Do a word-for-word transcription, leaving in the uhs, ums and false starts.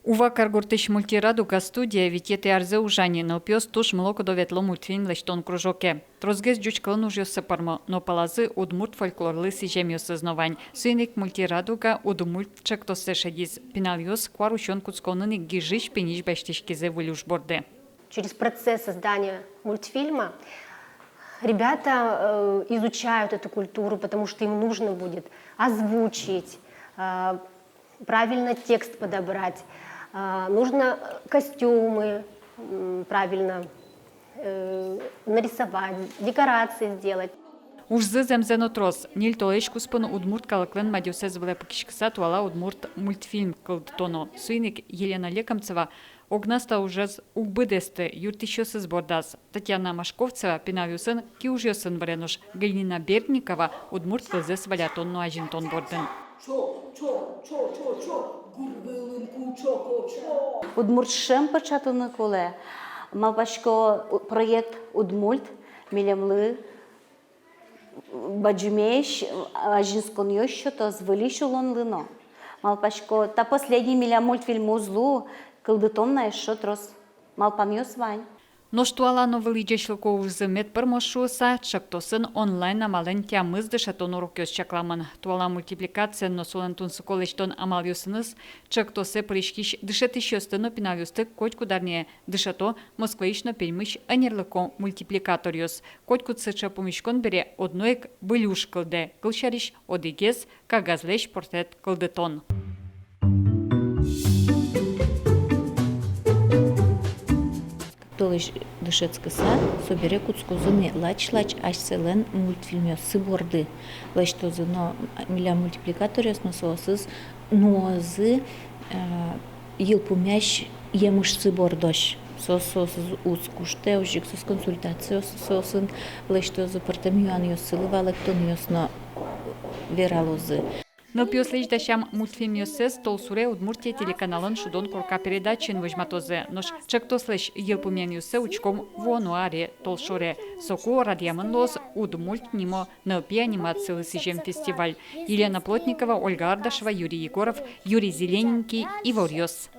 Ува каргуртысь «Мультирадуга» студия витетӥ арзэ ужа ни. Нылпиос туж мылокыдо ветло мультфильм лэсьтон кружоке. Тросгес ӟуч кылын ужъёссы пӧрмо, но пӧлазы удмурт фольклорлы сӥземъёсыз но вань. Соин ик «Мультирадуга» удмульт ӵектоссэ шедиз. Пиналъёс куарусён кутсконын ик гижысь-пиньысь басьтӥськизы выль уж борды. Через процесс создания мультфильма ребята, э, изучают эту культуру, потому что им нужно будет озвучить, э, правильно текст подобрать, э, нужно, э, костюмы, м, правильно, э, нарисовать, декорации сделать. Ужзы зэмзэ но трос. Ньыль толэзь куспын удмурт калыклэн мадёсэз вылэ пыкиськыса туала удмурт мультфильм кылдытоно. Соин ик Елена Лекомцева огназ та ужез уг быдэсты, юрттӥсьёсыз бордаз. Татьяна Машковцева пиналъёсын киужъёсын выре, нош Галина Бердникова удмурт кылзэс валятон но азинтон бордын. Удмурт шӧм пыӵатыны кулэ. Малпасько, у-, проект «Удмульт» милемлы бадӟымесь азинсконъёс сётоз выльысь улонлы но. Малпасько, та последний милям мультфильм уз лу, кылдытом на эшшо трос. Малпанъёс вань. Нош туала но вылӥ ӟечлыко ужзы мед пӧрмоз шуыса, ӵектосын онлайн амалэн тямыс дышетон урокъёс чакламын. Туала мультипликациен но солэн тунсыко лэсьтон амалъёсыныз ӵектосэ пыриськись дышетӥсьёсты но пиналъёсты котькуд арняе дышето Москваысь но Пермысь ӧнерлыко мультипликаторъёс. Котькуд сыӵе пумиськон бере одно ик выль уж кылдэ, кылсярысь, одӥгез кагазлэсь портрет кылдытон. Толэзь дышетскыса, собере кутскозы ни лач-лач асьсэлэн мультфильмъёссы борды. Лэсьтозы но милям мультипликаторъёс но соосыз нуозы, э, йылпумъясь емышсы бордозь. Соос соосыз уз куштэ, озьы ик соос консультациос соосын лэсьтозы, пӧртэм юанъёссылы валэктонъёс но вералозы. Нылпиослэсь дасям мультфильмъёссэс «Толсуре Удмуртие» телеканалын «Шудон корка» передачаын возьматозы. Нош ӵектослэсь йылпумъянъёссэ учком вуоно аре толшоре. Соку радъямын луоз «Удмульт» нимо нылпи анимацилы сӥзем фестиваль. Елена Плотникова, Ольга Ардашева, Юрий Егоров, Юрий Зелененький, «Иворъёс».